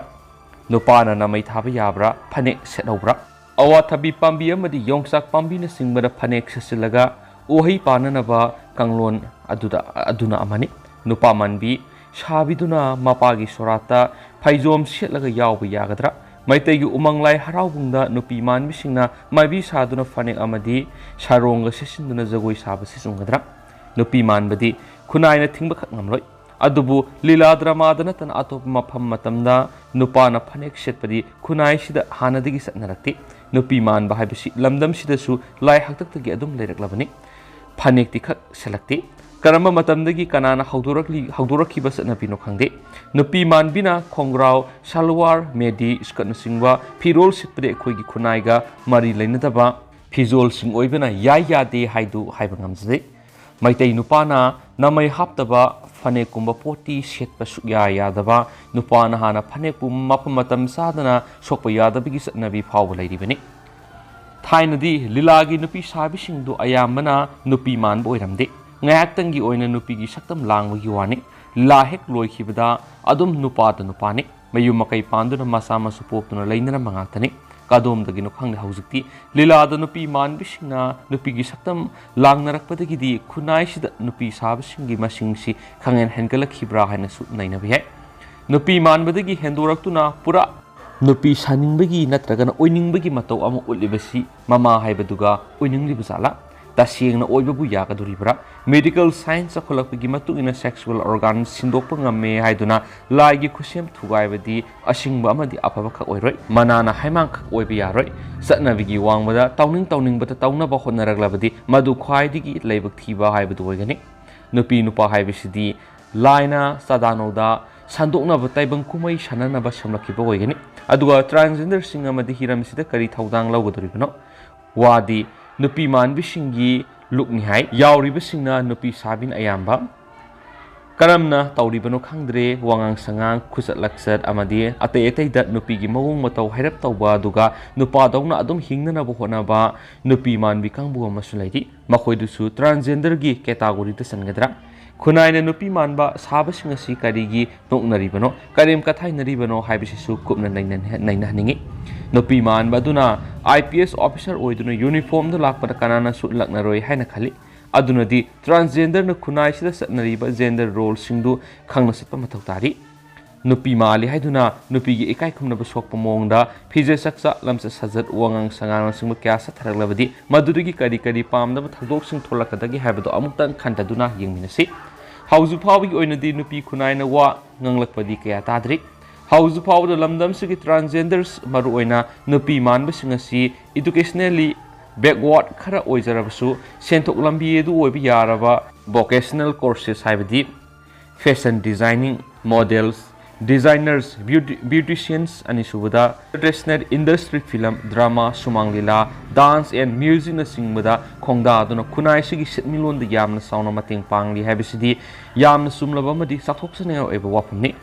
ꯅꯨꯄꯥꯅ ꯅꯃꯩ ꯊꯥꯕ ꯌꯥꯕ꯭ꯔꯥ? ꯐꯅꯦꯛ ꯁꯦꯠꯍꯧꯕ꯭ꯔꯥ? ꯑꯋꯥꯊꯕꯤ ꯄꯥꯝꯕꯤ ꯑꯃꯗꯤ ꯌꯣꯡꯆꯥꯛ ꯄꯥꯝꯕꯤꯅꯆꯤꯡꯕꯗ ꯐꯅꯦꯛ ꯁꯦꯠꯆꯤꯜꯂꯒ ꯎꯍꯩ ꯄꯥꯟꯅꯅꯕ ꯀꯥꯡꯂꯣꯟ ꯑꯗꯨꯗ, ꯑꯗꯨꯅ ꯑꯃꯅꯤ꯫ ꯅꯨꯄꯥ ꯃꯥꯟꯕꯤ ꯁꯥꯕꯤꯗꯨꯅ ꯃꯄꯥꯒꯤ ꯁꯣꯔꯥꯠꯇ ꯐꯩꯖꯣꯝ ꯁꯦꯠꯂꯒ ꯌꯥꯎꯕ ꯌꯥꯒꯗ꯭ꯔꯥ? ꯃꯩꯇꯩꯒꯤ ꯎꯃꯪ ꯂꯥꯏ ꯍꯔꯥꯎꯕꯨꯡꯗ ꯅꯨꯄꯤ ꯃꯥꯟꯕꯤꯁꯤꯡꯅ ꯃꯥꯏꯕꯤ ꯁꯥꯗꯨꯅ ꯐꯅꯦꯛ ꯑꯃꯗꯤ ꯁꯥꯔꯣꯡꯒ ꯁꯦꯠꯆꯤꯟꯗꯨꯅ ꯖꯒꯣꯏ ꯁꯥꯕꯁꯤ ꯆꯨꯝꯒꯗ꯭ꯔꯥ? ꯅꯨꯄꯤ ꯃꯥꯟꯕꯗꯤ ꯈꯨꯟꯅꯥꯏꯅ ꯊꯤꯡꯕꯈꯛ ꯉꯝꯂꯣꯏ꯫ ꯑꯗꯨꯕꯨ ꯂꯤꯂꯥ ꯗ꯭ꯔꯃꯥꯗ ꯅꯠꯇꯅ ꯑꯇꯣꯞꯄ ꯃꯐꯝ ꯃꯇꯝꯗ ꯅꯨꯄꯥꯅ ꯐꯅꯦꯛ ꯁꯦꯠꯄꯗꯤ ꯈꯨꯟꯅꯥꯏꯁꯤꯗ ꯍꯥꯟꯅꯗꯒꯤ ꯆꯠꯅꯔꯛꯇꯦ꯫ ꯅꯨꯄꯤ ꯃꯥꯟꯕ ꯍꯥꯏꯕꯁꯤ ꯂꯝꯗꯝꯁꯤꯗꯁꯨ ꯂꯥꯏ ꯍꯥꯛꯇꯛꯇꯒꯤ ꯑꯗꯨꯝ ꯂꯩꯔꯛꯂꯕꯅꯤ꯫ ꯐꯅꯦꯛꯇꯤ ꯈꯛ ꯁꯦꯠꯂꯛꯇꯦ꯫ ꯀꯔꯝꯕ ꯃꯇꯝꯗꯒꯤ ꯀꯅꯥꯅ ꯍꯧꯗꯣꯔꯛꯂꯤ-, ꯍꯧꯗꯣꯔꯛꯈꯤꯕ ꯆꯠꯅꯕꯤꯅꯣ ꯈꯪꯗꯦ꯫ ꯅꯨꯄꯤ ꯃꯥꯟꯕꯤꯅ ꯈꯣꯡꯒ꯭ꯔꯥꯎ, ꯁꯜꯋꯥꯔ, ꯃꯦꯗꯤ, ꯁ꯭ꯀꯔꯠꯅꯆꯤꯡꯕ ꯐꯤꯔꯣꯜ ꯁꯦꯠꯄꯗꯤ ꯑꯩꯈꯣꯏꯒꯤ ꯈꯨꯟꯅꯥꯏꯒ ꯃꯔꯤ ꯂꯩꯅꯗꯕ ꯐꯤꯖꯣꯜꯁꯤꯡ ꯑꯣꯏꯕꯅ ꯌꯥꯏ ꯌꯥꯗꯦ ꯍꯥꯏꯗꯨ ꯍꯥꯏꯕ ꯉꯝꯖꯗꯦ꯫ ꯃꯩꯇꯩ ꯅꯨꯄꯥꯅ ꯅꯃꯩ ꯍꯥꯞꯇꯕ ꯐꯅꯦꯛꯀꯨꯝꯕ ꯄꯣꯠꯇꯤ ꯁꯦꯠꯄ ꯁꯨꯛꯌꯥ ꯌꯥꯗꯕ, ꯅꯨꯄꯥꯅ ꯍꯥꯟꯅ ꯐꯅꯦꯛꯄꯨ ꯃꯐꯝ ꯃꯇꯝ ꯆꯥꯗꯅ ꯁꯣꯛꯄ ꯌꯥꯗꯕꯒꯤ ꯆꯠꯅꯕꯤ ꯐꯥꯎꯕ ꯂꯩꯔꯤꯕꯅꯤ꯫ ꯊꯥꯏꯅꯗꯤ ꯂꯤꯂꯥꯒꯤ ꯅꯨꯄꯤ ꯁꯥꯕꯤꯁꯤꯡꯗꯨ ꯑꯌꯥꯝꯕꯅ ꯅꯨꯄꯤ ꯃꯥꯟꯕ ꯑꯣꯏꯔꯝꯗꯦ꯫ ꯉꯥꯏꯍꯥꯛꯇꯪꯒꯤ ꯑꯣꯏꯅ ꯅꯨꯄꯤꯒꯤ ꯁꯛꯇꯝ ꯂꯥꯡꯕꯒꯤ ꯋꯥꯅꯤ꯫ ꯂꯤꯂꯥ ꯍꯦꯛ ꯂꯣꯏꯈꯤꯕꯗ ꯑꯗꯨꯝ ꯅꯨꯄꯥꯗ ꯅꯨꯄꯥꯅꯤ꯫ ꯃꯌꯨꯝ ꯃꯀꯩ ꯄꯥꯟꯗꯨꯅ ꯃꯆꯥ ꯃꯁꯨ ꯄꯣꯛꯇꯨꯅ ꯂꯩꯅꯔꯝꯕ ꯉꯥꯛꯇꯅꯤ꯫ ꯀꯗꯣꯝꯗꯒꯤꯅꯣ ꯈꯪꯗꯦ, ꯍꯧꯖꯤꯛꯇꯤ ꯂꯤꯂꯥꯗ ꯅꯨꯄꯤ ꯃꯥꯟꯕꯤꯁꯤꯡꯅ ꯅꯨꯄꯤꯒꯤ ꯁꯛꯇꯝ ꯂꯥꯡꯅꯔꯛꯄꯗꯒꯤꯗꯤ ꯈꯨꯟꯅꯥꯏꯁꯤꯗ ꯅꯨꯄꯤ ꯁꯥꯕꯁꯤꯡꯒꯤ ꯃꯁꯤꯡꯁꯤ ꯈꯪꯍꯦꯟ ꯍꯦꯟꯒꯠꯂꯛꯈꯤꯕ꯭ꯔꯥ ꯍꯥꯏꯅꯁꯨ ꯅꯩꯅꯕ ꯌꯥꯏ꯫ ꯅꯨꯄꯤ ꯃꯥꯟꯕꯗꯒꯤ ꯍꯦꯟꯗꯣꯔꯛꯇꯨꯅ ꯄꯨꯔꯥ ꯅꯨꯄꯤ ꯁꯥꯅꯤꯡꯕꯒꯤ ꯅꯠꯇ꯭ꯔꯒꯅ ꯑꯣꯏꯅꯤꯡꯕꯒꯤ ꯃꯇꯧ ꯑꯃ ꯎꯠꯂꯤꯕꯁꯤ ꯃꯃꯥ ꯍꯥꯏꯕꯗꯨꯒ ꯑꯣꯏꯅꯤꯡꯂꯤꯕ ꯖꯥꯠꯂꯥ? ꯇꯁꯦꯡꯅ ꯑꯣꯏꯕꯕꯨ ꯌꯥꯒꯗꯣꯔꯤꯕ꯭ꯔꯥ? ꯃꯦꯗꯤꯀꯦꯜ ꯁꯥꯏꯟꯁ ꯆꯥꯎꯈꯠꯂꯛꯄꯒꯤ ꯃꯇꯨꯡ ꯏꯟꯅ ꯁꯦꯛꯁꯨꯋꯦꯜ ꯑꯣꯔꯒꯥꯟ ꯁꯤꯟꯗꯣꯛꯄ ꯉꯝꯃꯦ ꯍꯥꯏꯗꯨꯅ ꯂꯥꯏꯒꯤ ꯈꯨꯠꯁꯦꯝ ꯊꯨꯒꯥꯏꯕꯗꯤ ꯑꯁꯤꯡꯕ ꯑꯃꯗꯤ ꯑꯐꯕ ꯈꯛ ꯑꯣꯏꯔꯣꯏ꯫ ꯃꯅꯥꯅ ꯍꯩꯃꯥꯡ ꯈꯛ ꯑꯣꯏꯕ ꯌꯥꯔꯣꯏ꯫ ꯆꯠꯅꯕꯤꯒꯤ ꯋꯥꯡꯃꯗ ꯇꯧꯅꯤꯡ ꯇꯧꯅꯤꯡꯕꯇ ꯇꯧꯅꯕ ꯍꯣꯠꯅꯔꯛꯂꯕꯗꯤ ꯃꯗꯨ ꯈ꯭ꯋꯥꯏꯗꯒꯤ ꯂꯥꯏꯕꯛ ꯊꯤꯕ ꯍꯥꯏꯕꯗꯨ ꯑꯣꯏꯒꯅꯤ꯫ ꯅꯨꯄꯤ ꯅꯨꯄꯥ ꯍꯥꯏꯕꯁꯤꯗꯤ ꯂꯥꯏꯅ ꯆꯥꯗꯥ ꯅꯧꯗꯥ ꯁꯟꯗꯣꯛꯅꯕ ꯇꯥꯏꯕꯪ ꯀꯨꯝꯍꯩ ꯁꯥꯟꯅꯅꯕ ꯁꯦꯝꯂꯛꯈꯤꯕ ꯑꯣꯏꯒꯅꯤ꯫ ꯑꯗꯨꯒ transgenderꯁꯤꯡ ꯑꯃꯗꯤ ꯍꯤꯔꯝꯁꯤꯗ ꯀꯔꯤ ꯊꯧꯗꯥꯡ ꯂꯧꯒꯗꯧꯔꯤꯕꯅꯣ? ꯋꯥꯗꯤ ꯅꯨꯄꯤ ꯃꯥꯟꯕꯤꯁꯤꯡꯒꯤ ꯂꯨꯛꯅꯤ ꯍꯥꯏ꯫ ꯌꯥꯎꯔꯤꯕꯁꯤꯡꯅ ꯅꯨꯄꯤ ꯁꯥꯕꯤꯅ ꯑꯌꯥꯝꯕ꯫ ꯀꯔꯝꯅ ꯇꯧꯔꯤꯕꯅꯣ ꯈꯪꯗ꯭ꯔꯦ, ꯋꯥꯉꯥꯡ ꯁꯉꯥꯡ, ꯈꯨꯆꯠ ꯂꯛꯆꯠ ꯑꯃꯗꯤ ꯑꯇꯩ ꯑꯇꯩꯗ ꯅꯨꯄꯤꯒꯤ ꯃꯑꯣꯡ ꯃꯇꯧ ꯍꯥꯏꯔꯞ ꯇꯧꯕ, ꯑꯗꯨꯒ ꯅꯨꯄꯥꯗꯧꯅ ꯑꯗꯨꯝ ꯍꯤꯡꯅꯅꯕ ꯍꯣꯠꯅꯕ ꯅꯨꯄꯤ ꯃꯥꯟꯕꯤ ꯀꯥꯡꯕꯨ ꯑꯃꯁꯨ ꯂꯩꯔꯤ꯫ ꯃꯈꯣꯏꯗꯨꯁꯨ transgenderꯒꯤ categoryꯗ ꯆꯟꯒꯗ꯭ꯔꯥ? ꯈꯨꯟꯅꯥꯏꯅ ꯅꯨꯄꯤ ꯃꯥꯟꯕ ꯁꯥꯕꯁꯤꯡ ꯑꯁꯤ ꯀꯔꯤꯒꯤ ꯅꯣꯛꯅꯔꯤꯕꯅꯣ, ꯀꯔꯦꯝ ꯀꯊꯥꯏꯅꯔꯤꯕꯅꯣ ꯍꯥꯏꯕꯁꯤꯁꯨ ꯀꯨꯞꯅ ꯅꯩꯅ-, ꯅꯩꯅꯍꯟꯅꯤꯡꯏ꯫ ꯅꯨꯄꯤ ꯃꯥꯟꯕ ꯑꯗꯨꯅ IPS officer ꯑꯣꯏꯗꯨꯅ uniformꯗ ꯂꯥꯛꯄꯗ ꯀꯅꯥꯅꯁꯨ ꯂꯛꯅꯔꯣꯏ ꯍꯥꯏꯅ ꯈꯜꯂꯤ꯫ ꯑꯗꯨꯅꯗꯤ transgenderꯅ ꯈꯨꯟꯅꯥꯏꯁꯤꯗ ꯆꯠꯅꯔꯤꯕ gender roleꯁꯤꯡꯗꯨ ꯈꯪꯅ ꯆꯠꯄ ꯃꯊꯧ ꯇꯥꯔꯤ꯫ ꯅꯨꯄꯤ ꯃꯥꯜꯂꯤ ꯍꯥꯏꯗꯨꯅ ꯅꯨꯄꯤꯒꯤ ꯏꯀꯥꯏ ꯈꯨꯝꯅꯕ ꯁꯣꯛꯄ ꯃꯑꯣꯡꯗ ꯐꯤꯖꯦꯠ ꯆꯛꯆꯥ, ꯂꯝꯆꯠ ꯁꯥꯖꯠ, ꯋꯥꯉꯥꯡ ꯁꯉꯥꯡꯅꯆꯤꯡꯕ ꯀꯌꯥ ꯆꯠꯊꯔꯛꯂꯕꯗꯤ ꯃꯗꯨꯗꯒꯤ ꯀꯔꯤ ꯀꯔꯤ ꯄꯥꯝꯗꯕ ꯊꯧꯗꯣꯛꯁꯤꯡ ꯊꯣꯛꯂꯛꯀꯗꯒꯦ ꯍꯥꯏꯕꯗꯨ ꯑꯃꯨꯛꯇꯪ ꯈꯟꯊꯗꯨꯅ ꯌꯦꯡꯃꯤꯟꯅꯁꯤ꯫ ꯍꯧꯖꯤꯛ ꯐꯥꯎꯕꯒꯤ ꯑꯣꯏꯅꯗꯤ ꯅꯨꯄꯤ ꯈꯨꯟꯅꯥꯏꯅ ꯋꯥ ꯉꯥꯡꯂꯛꯄꯗꯤ ꯀꯌꯥ ꯇꯥꯗ꯭ꯔꯤ꯫ ꯍꯧꯖꯤꯛ ꯐꯥꯎꯕꯗ ꯂꯝꯗꯝꯁꯤꯒꯤ transgenders, ꯃꯔꯨꯑꯣꯏꯅ ꯅꯨꯄꯤ ꯃꯥꯟꯕꯁꯤꯡ ꯑꯁꯤ educationally backward ꯈꯔ ꯑꯣꯏꯖꯔꯕꯁꯨ, ꯁꯦꯟꯊꯣꯛ ꯂꯝꯕꯤ ꯑꯗꯨ ꯑꯣꯏꯕ ꯌꯥꯔꯕ vocational courses ꯍꯥꯏꯕꯗꯤ fashion designing, models, designers, beauty-, beauticians, ꯑꯅꯤꯁꯨꯕꯗ entertainment industry, film, drama, ꯁꯨꯃꯥꯡ ꯂꯤꯂꯥ, dance and musicꯅꯆꯤꯡꯕꯗ ꯈꯣꯡꯗꯥꯗꯨꯅ ꯈꯨꯟꯅꯥꯏꯁꯤꯒꯤ ꯁꯦꯟꯃꯤꯠꯂꯣꯟꯗ ꯌꯥꯝꯅ ꯆꯥꯎꯅ ꯃꯇꯦꯡ ꯄꯥꯡꯂꯤ ꯍꯥꯏꯕꯁꯤꯗꯤ ꯌꯥꯝꯅ ꯆꯨꯝꯂꯕ ꯑꯃꯗꯤ ꯆꯥꯎꯊꯣꯛꯆꯅꯤꯡꯉꯥꯏ ꯑꯣꯏꯕ ꯋꯥꯐꯝꯅꯤ꯫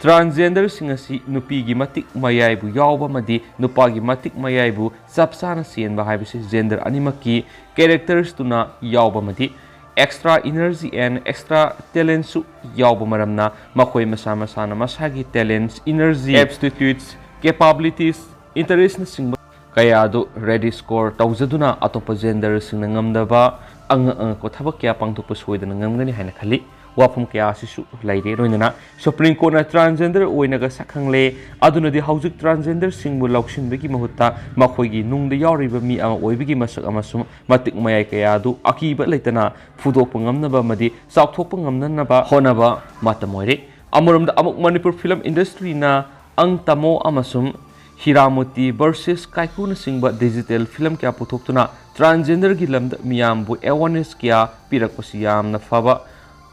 Transgenderꯁꯤꯡ ꯑꯁꯤ ꯅꯨꯄꯤꯒꯤ ꯃꯇꯤꯛ ꯃꯌꯥꯏꯕꯨ ꯌꯥꯎꯕ ꯑꯃꯗꯤ ꯅꯨꯄꯥꯒꯤ ꯃꯇꯤꯛ ꯃꯌꯥꯏꯕꯨ ꯆꯞ ꯆꯥꯅ ꯆꯦꯟꯕ ꯍꯥꯏꯕꯁꯤ gender ꯑꯅꯤꯃꯛꯀꯤ charactersꯇꯨꯅ ꯌꯥꯎꯕ ꯑꯃꯗꯤ extra energy and extra talentꯁꯨ ꯌꯥꯎꯕ ꯃꯔꯝꯅ ꯃꯈꯣꯏ ꯃꯁꯥ ꯃꯁꯥꯅ ꯃꯁꯥꯒꯤ talents, energy, aptitudes, capabilities, interestꯅꯆꯤꯡꯕ ꯀꯌꯥ ꯑꯗꯨ ready score ꯇꯧꯖꯗꯨꯅ ꯑꯇꯣꯞꯄ genderꯁꯤꯡꯅ ꯉꯝꯗꯕ ꯑꯉꯛ ꯑꯉꯛꯄ ꯊꯕꯛ ꯀꯌꯥ ꯄꯥꯡꯊꯣꯛꯄ ꯁꯣꯏꯗꯅ ꯉꯝꯒꯅꯤ ꯍꯥꯏꯅ ꯈꯜꯂꯤ꯫ ꯋꯥꯐꯝ ꯀꯌꯥ ꯑꯁꯤꯁꯨ ꯂꯩꯔꯦ꯫ ꯂꯣꯏꯅꯅ Supreme Courtꯅ transgender ꯑꯣꯏꯅꯒ ꯁꯛꯈꯪꯂꯦ꯫ ꯑꯗꯨꯅꯗꯤ ꯍꯧꯖꯤꯛ transgenderꯁꯤꯡꯕꯨ ꯂꯧꯁꯤꯟꯕꯒꯤ ꯃꯍꯨꯠꯇ ꯃꯈꯣꯏꯒꯤ ꯅꯨꯡꯗ ꯌꯥꯎꯔꯤꯕ ꯃꯤ ꯑꯃ ꯑꯣꯏꯕꯒꯤ ꯃꯁꯛ ꯑꯃꯁꯨꯡ ꯃꯇꯤꯛ ꯃꯌꯥꯏ ꯀꯌꯥ ꯑꯗꯨ ꯑꯀꯤꯕ ꯂꯩꯇꯅ ꯐꯨꯗꯣꯛꯄ ꯉꯝꯅꯕ ꯑꯃꯗꯤ ꯆꯥꯎꯊꯣꯛꯄ ꯉꯝꯅꯅꯕ ꯍꯣꯠꯅꯕ ꯃꯇꯝ ꯑꯣꯏꯔꯦ꯫ ꯑꯃꯔꯣꯝꯗ ꯑꯃꯨꯛ ꯃꯅꯤꯄꯨꯔ film industryꯅ ꯑꯪ ꯇꯥꯃꯣ ꯑꯃꯁꯨꯡ ꯍꯤꯔꯥꯃꯣꯇꯤ versus ꯀꯥꯏꯀꯨꯅꯆꯤꯡꯕ digital film ꯀꯌꯥ ꯄꯨꯊꯣꯛꯇꯨꯅ transgenderꯒꯤ ꯂꯝꯗ ꯃꯤꯌꯥꯝꯕꯨ awareness ꯀꯌꯥ ꯄꯤꯔꯛꯄꯁꯤ ꯌꯥꯝꯅ ꯐꯕ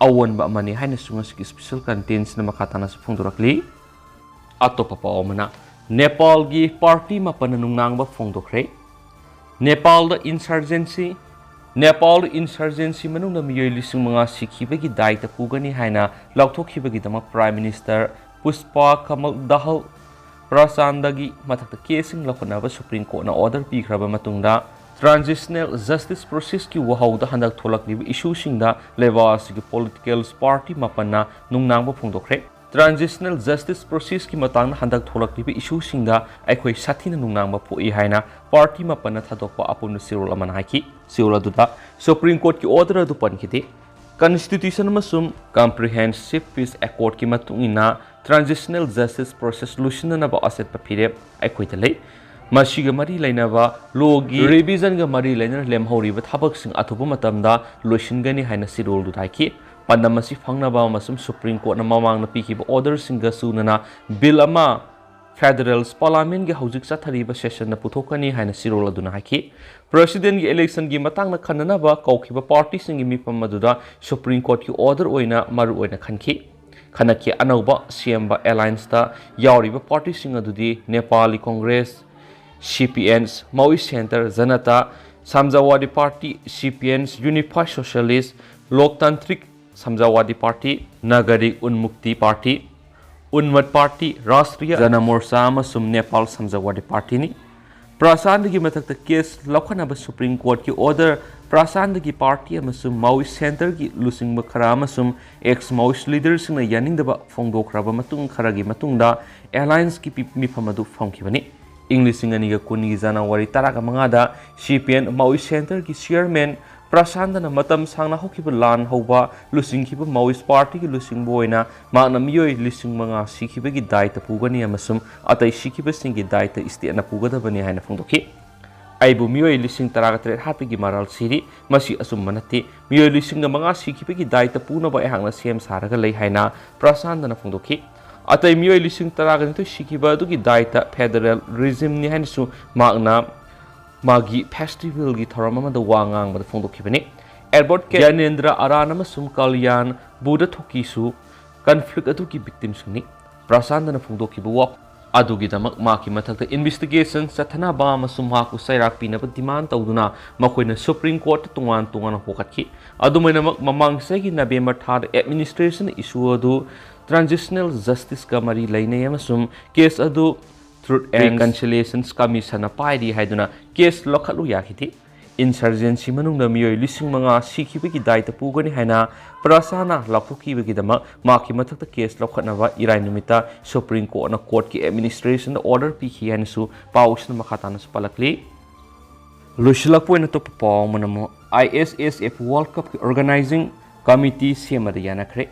ꯑꯑꯣꯟꯕ ꯑꯃꯅꯤ ꯍꯥꯏꯅꯁꯨ ꯉꯁꯤꯒꯤ special contentꯁꯤꯅ ꯃꯈꯥ ꯇꯥꯅꯁꯨ ꯐꯣꯡꯗꯣꯔꯛꯂꯤ꯫ ꯑꯇꯣꯞꯄ ꯄꯥꯎ ꯑꯃꯅ, ꯅꯦꯄꯥꯜꯒꯤ party ꯃꯥꯄꯟꯅ ꯅꯨꯡꯅꯥꯡꯕ ꯐꯣꯡꯗꯣꯛꯈ꯭ꯔꯦ꯫ ꯅꯦꯄꯥꯜꯗ insurgency, ꯅꯦꯄꯥꯜ insurgency ꯃꯅꯨꯡꯗ ꯃꯤꯑꯣꯏ ꯂꯤꯁꯤꯡ ꯃꯉꯥ ꯁꯤꯈꯤꯕꯒꯤ ꯗꯥꯏꯇ ꯄꯨꯒꯅꯤ ꯍꯥꯏꯅ ꯂꯥꯎꯊꯣꯛꯈꯤꯕꯒꯤꯗꯃꯛ Prime Minister Pushpa Kamal Dahal Prachandꯒꯤ ꯃꯊꯛꯇ caseꯁꯤꯡ ꯂꯧꯈꯠꯅꯕ Supreme Courtꯅ order ꯄꯤꯈ꯭ꯔꯕ ꯃꯇꯨꯡꯗ, transitional justice processꯀꯤ ꯋꯥꯍꯧꯗ ꯍꯟꯗꯛ ꯊꯣꯛꯂꯛꯂꯤꯕ issueꯁꯤꯡꯗ ꯂꯩꯕꯥꯛ ꯑꯁꯤꯒꯤ political party ꯃꯥꯄꯟꯅ ꯅꯨꯡꯅꯥꯡꯕ ꯐꯣꯡꯗꯣꯛꯈ꯭ꯔꯦ꯫ Transitional justice processꯀꯤ ꯃꯇꯥꯡꯗ ꯍꯟꯗꯛ ꯊꯣꯛꯂꯛꯂꯤꯕ issueꯁꯤꯡꯗ ꯑꯩꯈꯣꯏ ꯁꯥꯊꯤꯅ ꯅꯨꯡꯅꯥꯡꯕ ꯄꯣꯛꯏ ꯍꯥꯏꯅ party ꯃꯥꯄꯟꯅ ꯊꯥꯗꯣꯛꯄ ꯑꯄꯨꯟꯕ ꯆꯦꯔꯣꯜ ꯑꯃꯅ ꯍꯥꯏꯈꯤ꯫ ꯆꯦꯔꯣꯜ ꯑꯗꯨꯗ Supreme Courtꯀꯤ order ꯑꯗꯨ ꯄꯟꯈꯤꯗꯦ꯫ Constitution ꯑꯃꯁꯨꯡ Comprehensive Peace Accordꯀꯤ ꯃꯇꯨꯡ ꯏꯟꯅ transitional justice process ꯂꯣꯏꯁꯤꯟꯅꯅꯕ ꯑꯆꯦꯠꯄ ꯐꯤꯔꯦꯞ ꯑꯩꯈꯣꯏꯗ ꯂꯩ꯫ ꯃꯁꯤꯒ ꯃꯔꯤ ꯂꯩꯅꯕ lawꯒꯤ revisionꯒ ꯃꯔꯤ ꯂꯩꯅꯅ ꯂꯦꯝꯍꯧꯔꯤꯕ ꯊꯕꯛꯁꯤꯡ ꯑꯊꯨꯕ ꯃꯇꯝꯗ ꯂꯣꯏꯁꯤꯟꯒꯅꯤ ꯍꯥꯏꯅ ꯆꯦꯔꯣꯜꯗꯨꯗ ꯍꯥꯏꯈꯤ꯫ ꯄꯥꯟꯗꯝ ꯑꯁꯤ ꯐꯪꯅꯕ ꯑꯃꯁꯨꯡ Supreme Courtꯅ ꯃꯃꯥꯡꯗ ꯄꯤꯈꯤꯕ orderꯁꯤꯡꯒ ꯆꯨꯅꯅ bill ꯑꯃ Federal Parliamentꯀꯤ ꯍꯧꯖꯤꯛ ꯆꯠꯊꯔꯤꯕ sessionꯗ ꯄꯨꯊꯣꯛꯀꯅꯤ ꯍꯥꯏꯅ ꯆꯦꯔꯣꯜ ꯑꯗꯨꯅ ꯍꯥꯏꯈꯤ꯫ Presidentꯀꯤ electionꯒꯤ ꯃꯇꯥꯡꯗ ꯈꯟꯅꯅꯕ ꯀꯧꯈꯤꯕ partyꯁꯤꯡꯒꯤ ꯃꯤꯐꯝ ꯑꯗꯨꯗ Supreme Courtꯀꯤ order ꯑꯣꯏꯅ ꯃꯔꯨ ꯑꯣꯏꯅ ꯈꯟꯈꯤ꯫ ꯍꯟꯗꯛꯀꯤ ꯑꯅꯧꯕ ꯁꯦꯝꯕ allianceꯇ ꯌꯥꯎꯔꯤꯕ partyꯁꯤꯡ ꯑꯗꯨꯗꯤ Nepali Congress, CPNS, Maoist Centre, Janata Samjawadi Party, CPNS, Unified Socialist, Loktantric Samjawadi Party, Nagarik Unmukti Party, Unmat Party, Rashtriya Jana Morcha ꯑꯃꯁꯨꯡ Nepal Samjawadi Partyꯅꯤ꯫ Prachandꯒꯤ ꯃꯊꯛꯇ case ꯂꯧꯈꯠꯅꯕ Supreme Courtꯀꯤ order, Prachandꯒꯤ party ꯑꯃꯁꯨꯡ Maoist Centreꯒꯤ ꯂꯨꯆꯤꯡꯕ ꯈꯔ ꯑꯃꯁꯨꯡ ex-Maoist leaderꯁꯤꯡꯅ ꯌꯥꯅꯤꯡꯗꯕ ꯐꯣꯡꯗꯣꯛꯈ꯭ꯔꯕ ꯃꯇꯨꯡ ꯈꯔꯒꯤ ꯃꯇꯨꯡꯗ allianceꯀꯤ ꯄꯤ-, ꯃꯤꯐꯝ ꯑꯗꯨ ꯐꯝꯈꯤꯕꯅꯤ꯫ ꯏꯪ ꯂꯤꯁꯤꯡ ꯑꯅꯤꯒ ꯀꯨꯟꯒꯤ January ꯇꯔꯥꯒ ꯃꯉꯥꯗ CPN Maoist Centreꯒꯤ chairman Prachandꯅ ꯃꯇꯝ ꯁꯥꯡꯅ ꯍꯧꯈꯤꯕ ꯂꯥꯟ ꯍꯧꯕ ꯂꯨꯆꯤꯡꯈꯤꯕ Maoist Partyꯒꯤ ꯂꯨꯆꯤꯡꯕ ꯑꯣꯏꯅ ꯃꯍꯥꯛꯅ ꯃꯤꯑꯣꯏ ꯂꯤꯁꯤꯡ ꯃꯉꯥ ꯁꯤꯈꯤꯕꯒꯤ ꯗꯥꯏꯇ ꯄꯨꯒꯅꯤ ꯑꯃꯁꯨꯡ ꯑꯇꯩ ꯁꯤꯈꯤꯕꯁꯤꯡꯒꯤ ꯗꯥꯏꯇ stateꯅ ꯄꯨꯒꯗꯕꯅꯤ ꯍꯥꯏꯅ ꯐꯣꯡꯗꯣꯛꯈꯤ꯫ "ꯑꯩꯕꯨ ꯃꯤꯑꯣꯏ ꯂꯤꯁꯤꯡ ꯇꯔꯥꯒ ꯇꯔꯦꯠ ꯍꯥꯠꯄꯒꯤ ꯃꯔꯥꯜ ꯁꯤꯔꯤ꯫ ꯃꯁꯤ ꯑꯆꯨꯝꯕ ꯅꯠꯇꯦ꯫ ꯃꯤꯑꯣꯏ ꯂꯤꯁꯤꯡ ꯃꯉꯥ ꯁꯤꯈꯤꯕꯒꯤ ꯗꯥꯏꯇ ꯄꯨꯅꯕ ꯑꯩꯍꯥꯛꯅ ꯁꯦꯝ ꯁꯥꯔꯒ ꯂꯩ" ꯍꯥꯏꯅ ꯄ꯭ꯔꯁꯥꯟꯇꯅ ꯐꯣꯡꯗꯣꯛꯈꯤ꯫ ꯑꯇꯩ ꯃꯤꯑꯣꯏ ꯂꯤꯁꯤꯡ ꯇꯔꯥꯒ ꯅꯤꯊꯣꯏ ꯁꯤꯈꯤꯕ ꯑꯗꯨꯒꯤ ꯗꯥꯏꯇ federal regimeꯅꯤ ꯍꯥꯏꯅꯁꯨ ꯃꯍꯥꯛꯅ ꯃꯥꯒꯤ festivalꯒꯤ ꯊꯧꯔꯝ ꯑꯃꯗ ꯋꯥ ꯉꯥꯡꯕꯗ ꯐꯣꯡꯗꯣꯛꯈꯤꯕꯅꯤ꯫ ꯑꯦꯗꯚꯣꯀꯦꯠ ꯒ꯭ꯌꯥꯅꯦꯟꯗ꯭ꯔ ꯑꯔꯥꯟ ꯑꯃꯁꯨꯡ ꯀꯜꯌꯥꯟ ꯕꯨꯙꯊꯣꯀꯤꯁꯨ ꯀꯟꯐ꯭ꯂꯤꯛ ꯑꯗꯨꯒꯤ ꯚꯤꯛꯇꯤꯝꯁꯤꯡꯅꯤ꯫ ꯄ꯭ꯔꯁꯥꯟꯇꯅ ꯐꯣꯡꯗꯣꯛꯈꯤꯕ ꯋꯥꯐꯝ ꯑꯗꯨꯒꯤꯗꯃꯛ ꯃꯍꯥꯛꯀꯤ ꯃꯊꯛꯇ ꯏꯟꯚꯦꯁꯇꯤꯒꯦꯁꯟ ꯆꯠꯊꯅꯕ ꯑꯃꯁꯨꯡ ꯃꯍꯥꯛꯄꯨ ꯆꯩꯔꯥꯛ ꯄꯤꯅꯕ ꯗꯤꯃꯥꯟ ꯇꯧꯗꯨꯅ ꯃꯈꯣꯏꯅ ꯁꯨꯄ꯭ꯔꯤꯝ ꯀꯣꯔꯠꯇ ꯇꯣꯉꯥꯟ ꯇꯣꯉꯥꯟꯅ ꯍꯣꯒꯠꯈꯤ꯫ ꯑꯗꯨꯃꯥꯏꯅꯃꯛ, ꯃꯃꯥꯡ ꯆꯍꯤꯒꯤ ꯅꯕꯦꯝꯕꯔ ꯊꯥꯗ ꯑꯦꯗꯃꯤꯅꯤꯁꯇ꯭ꯔꯦꯁꯟꯅ ꯏꯁꯨ ꯑꯗꯨ ꯇ꯭ꯔꯥꯟꯖꯤꯁꯅꯦꯜ ꯖꯁꯇꯤꯁꯀ ꯃꯔꯤ ꯂꯩꯅꯩ ꯑꯃꯁꯨꯡ ꯀꯦꯁ ꯑꯗꯨ ꯇ꯭ꯔꯨꯊ ꯑꯦꯟ ꯔꯤꯀꯟꯁꯤꯂꯤꯌꯦꯁꯟ ꯀꯃꯤꯁꯟꯅ ꯄꯥꯏꯔꯤ ꯍꯥꯏꯗꯨꯅ ꯀꯦꯁ ꯂꯧꯈꯠꯂꯨ ꯌꯥꯈꯤꯗꯦ꯫ ꯏꯟꯁꯔꯖꯦꯟꯁꯤ ꯃꯅꯨꯡꯗ ꯃꯤꯑꯣꯏ ꯂꯤꯁꯤꯡ ꯃꯉꯥ ꯁꯤꯈꯤꯕꯒꯤ ꯗꯥꯏꯇ ꯄꯨꯒꯅꯤ ꯍꯥꯏꯅ ꯄ꯭ꯔꯁꯥꯅ ꯂꯥꯎꯊꯣꯛꯈꯤꯕꯒꯤꯗꯃꯛ ꯃꯍꯥꯛꯀꯤ ꯃꯊꯛꯇ ꯀꯦꯁ ꯂꯧꯈꯠꯅꯕ ꯏꯔꯥꯏ ꯅꯨꯃꯤꯠꯇ ꯁꯨꯄ꯭ꯔꯤꯝ ꯀꯣꯔꯠꯅ ꯀꯣꯔꯠꯀꯤ ꯑꯦꯗꯃꯤꯅꯤꯁꯇ꯭ꯔꯦꯁꯟꯗ ꯑꯣꯔꯗꯔ ꯄꯤꯈꯤ ꯍꯥꯏꯅꯁꯨ ꯄꯥꯎꯁꯤꯅ ꯃꯈꯥ ꯇꯥꯅꯁꯨ ꯄꯜꯂꯛꯂꯤ꯫ ꯂꯣꯏꯁꯤꯜꯂꯛꯄ ꯑꯣꯏꯅ ꯑꯇꯣꯞꯄ ꯄꯥꯎ ꯑꯃꯅ ꯑꯃꯨꯛ, I S S F world ꯀꯞꯀꯤ ꯑꯣꯔꯒꯅꯥꯏꯖꯤꯡ ꯀꯃꯤꯇꯤ ꯁꯦꯝꯕꯗ ꯌꯥꯅꯈ꯭ꯔꯦ꯫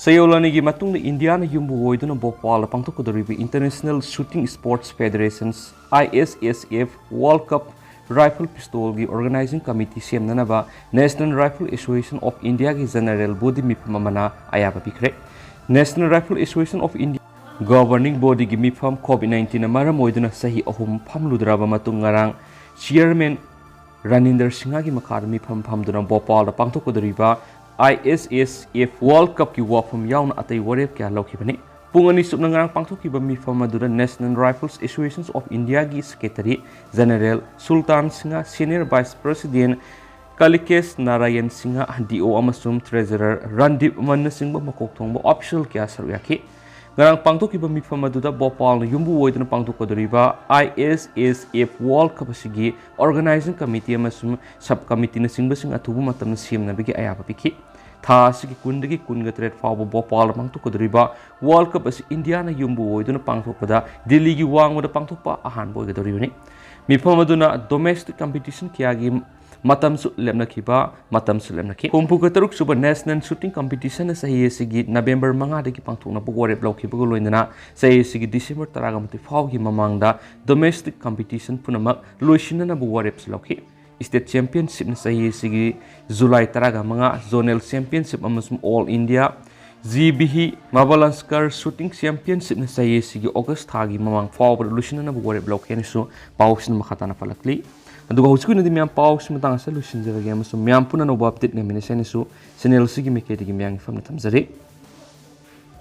ꯆꯌꯣꯜ ꯑꯅꯤꯒꯤ ꯃꯇꯨꯡꯗ ꯏꯟꯗꯤꯌꯥꯅ ꯌꯨꯝꯕꯨ ꯑꯣꯏꯗꯨꯅ ꯚꯣꯄꯥꯜꯗ ꯄꯥꯡꯊꯣꯛꯀꯗꯧꯔꯤꯕ international shooting sports federations, I S S F, world cup rifle ꯄꯤꯁꯇꯣꯜꯒꯤ ꯑꯣꯔꯒꯅꯥꯏꯖꯤꯡ ꯀꯃꯤꯇꯤ ꯁꯦꯝꯅꯅꯕ ꯅꯦꯁꯅꯦꯜ ꯔꯥꯏꯐꯜ ꯑꯦꯁꯣꯁꯤꯌꯦꯁꯟ ꯑꯣꯐ ꯏꯟꯗꯤꯌꯥꯒꯤ ꯖꯦꯅꯔꯦꯜ ꯕꯣꯗꯤ ꯃꯤꯐꯝ ꯑꯃꯅ ꯑꯌꯥꯕ ꯄꯤꯈ꯭ꯔꯦ꯫ National rifle association of India governing ꯕꯣꯗꯤꯒꯤ ꯃꯤꯐꯝ ꯀꯣꯚꯤꯗ ꯅꯥꯏꯟꯇꯤꯟꯅ ꯃꯔꯝ ꯑꯣꯏꯗꯨꯅ ꯆꯍꯤ ꯑꯍꯨꯝ ꯐꯝꯂꯨꯗ꯭ꯔꯕ ꯃꯇꯨꯡ ꯉꯔꯥꯡ ꯆꯤꯌꯔꯃꯦꯟ ꯔꯥꯅꯤꯟꯗꯔ ꯁꯤꯡꯍꯒꯤ ꯃꯈꯥꯗ ꯃꯤꯐꯝ ꯐꯝꯗꯨꯅ ꯚꯣꯄꯥꯜꯗ ꯄꯥꯡꯊꯣꯛꯀꯗꯧꯔꯤꯕ ꯑꯥꯏ ꯑꯦꯁ ꯑꯦꯁ ꯑꯦꯐ ꯋꯥꯔꯜꯗ ꯀꯞꯀꯤ ꯋꯥꯐꯝ ꯌꯥꯎꯅ ꯑꯇꯩ ꯋꯥꯔꯦꯞ ꯀꯌꯥ ꯂꯧꯈꯤꯕꯅꯤ꯫ ꯄꯨꯡ ꯑꯅꯤ ꯆꯨꯞꯅ ꯉꯔꯥꯡ ꯄꯥꯡꯊꯣꯛꯈꯤꯕ ꯃꯤꯐꯝ ꯑꯗꯨꯗ ꯅꯦꯁꯅꯦꯜ ꯔꯥꯏꯐꯜꯁ ꯑꯦꯁꯣꯁꯤꯌꯦꯁꯟ ꯑꯣꯐ ꯏꯟꯗꯤꯌꯥꯒꯤ secretary general Sultan Singh, senior vice president Kalikesh Narayan Singh, Deo ꯑꯃꯁꯨꯡ ꯇ꯭ꯔꯦꯖꯔꯔ ꯔꯟꯗꯤꯞ ꯃꯟꯅꯆꯤꯡꯕ ꯃꯀꯣꯛ ꯊꯣꯡꯕ ꯑꯣꯐꯤꯁꯤꯌꯦꯜ ꯀꯌꯥ ꯁꯔꯨꯛ ꯌꯥꯈꯤ꯫ ꯉꯔꯥꯡ ꯄꯥꯡꯊꯣꯛꯈꯤꯕ ꯃꯤꯐꯝ ꯑꯗꯨꯗ ꯚꯣꯄꯥꯜꯅ ꯌꯨꯝꯕꯨ ꯑꯣꯏꯗꯨꯅ ꯄꯥꯡꯊꯣꯛꯀꯗꯧꯔꯤꯕ ꯑꯥꯏ ꯑꯦꯁ ꯑꯦꯁ ꯑꯦꯐ ꯋꯥꯔꯜꯗ ꯀꯞ ꯑꯁꯤꯒꯤ ꯑꯣꯔꯒꯅꯥꯏꯖꯤꯡ ꯀꯃꯤꯇꯤ ꯑꯃꯁꯨꯡ ꯁꯕ ꯀꯃꯤꯇꯤꯅꯆꯤꯡꯕꯁꯤꯡ ꯑꯊꯨꯕ ꯃꯇꯝꯗ ꯁꯦꯝꯅꯕꯒꯤ ꯑꯌꯥꯕ ꯄꯤꯈꯤ꯫ ꯊꯥ ꯑꯁꯤꯒꯤ ꯀꯨꯟꯗꯒꯤ ꯀꯨꯟꯒ ꯇꯔꯦꯠ ꯐꯥꯎꯕ ꯚꯣꯄꯥꯜꯗ ꯄꯥꯡꯊꯣꯛꯀꯗꯧꯔꯤꯕ ꯋꯥꯔꯜꯗ ꯀꯞ ꯑꯁꯤ ꯏꯟꯗꯤꯌꯥꯅ ꯌꯨꯝꯕꯨ ꯑꯣꯏꯗꯨꯅ ꯄꯥꯡꯊꯣꯛꯄꯗ ꯗꯤꯜꯂꯤꯒꯤ ꯋꯥꯡꯃꯗ ꯄꯥꯡꯊꯣꯛꯄ ꯑꯍꯥꯟꯕ ꯑꯣꯏꯒꯗꯧꯔꯤꯕꯅꯤ꯫ ꯃꯤꯐꯝ ꯑꯗꯨꯅ ꯗꯣꯃꯦꯁꯇꯤꯛ ꯀꯝꯄꯤꯇꯤꯁꯟ ꯀꯌꯥꯒꯤ ꯃꯇꯝꯁꯨ ꯂꯦꯞꯅꯈꯤꯕ, ꯃꯇꯝꯁꯨ ꯂꯦꯞꯅꯈꯤ꯫ ꯍꯨꯝꯐꯨꯒ ꯇꯔꯨꯛ ꯁꯨꯕ ꯅꯦꯁꯅꯦꯜ ꯁꯨꯇꯤꯡ ꯀꯝꯄꯤꯇꯤꯁꯟ ꯆꯍꯤ ꯑꯁꯤꯒꯤ ꯅꯕꯦꯝꯕꯔ ꯃꯉꯥꯗꯒꯤ ꯄꯥꯡꯊꯣꯛꯅꯕ ꯋꯥꯔꯦꯞ ꯂꯧꯈꯤꯕꯒ ꯂꯣꯏꯅꯅ ꯆꯍꯤ ꯑꯁꯤꯒꯤ ꯗꯤꯁꯦꯝꯕꯔ ꯇꯔꯥꯒ ꯃꯥꯊꯣꯏ ꯐꯥꯎꯒꯤ ꯃꯃꯥꯡꯗ ꯗꯣꯃꯦꯁꯇꯤꯛ ꯀꯝꯄꯤꯇꯤꯁꯟ ꯄꯨꯝꯅꯃꯛ ꯂꯣꯏꯁꯤꯟꯅꯅꯕ ꯋꯥꯔꯦꯞꯁꯨ ꯂꯧꯈꯤ꯫ ꯁ꯭ꯇꯦꯠ ꯆꯦꯝꯄꯤꯌꯟꯁꯤꯞꯅ ꯆꯍꯤ ꯑꯁꯤꯒꯤ ꯖꯨꯂꯥꯏ ꯇꯔꯥꯒ ꯃꯉꯥ, ꯖꯣꯅꯦꯜ ꯆꯦꯝꯄꯤꯌꯟꯁꯤꯞ ꯑꯃꯁꯨꯡ ꯑꯣꯜ ꯏꯟꯗꯤꯌꯥ ꯖꯤ ꯕꯤ ꯍꯤ ꯃꯕꯥꯂꯟꯁꯀꯔ ꯁꯨꯇꯤꯡ ꯆꯦꯝꯄꯤꯌꯟꯁꯤꯞꯅ ꯆꯍꯤ ꯑꯁꯤꯒꯤ ꯑꯣꯒꯁ ꯊꯥꯒꯤ ꯃꯃꯥꯡ ꯐꯥꯎꯕꯗ ꯂꯣꯏꯁꯤꯟꯅꯅꯕ ꯋꯥꯔꯦꯞ ꯂꯧꯈꯤ ꯍꯥꯏꯅꯁꯨ ꯄꯥꯎꯁꯤꯅ ꯃꯈꯥ ꯇꯥꯅ ꯄꯜꯂꯛꯂꯤ꯫ ꯑꯗꯨꯒ ꯍꯧꯖꯤꯛꯀꯤ ꯑꯣꯏꯅꯗꯤ ꯃꯌꯥꯝ ꯄꯥꯎꯁꯤ ꯃꯇꯥꯡ ꯑꯁꯤꯗ ꯂꯣꯏꯁꯤꯟꯖꯔꯒꯦ ꯑꯃꯁꯨꯡ ꯃꯌꯥꯝ ꯄꯨꯟꯅ ꯑꯅꯧꯕ ꯑꯞꯗꯦꯠ ꯉꯥꯏꯃꯤꯟꯅꯁꯦ ꯍꯥꯏꯅꯁꯨ ꯆꯦꯅꯦꯜꯁꯤꯒꯤ ꯃꯥꯏꯀꯩꯗꯒꯤ ꯃꯌꯥꯝꯒꯤ ꯐꯝꯅ ꯊꯝꯖꯔꯤ꯫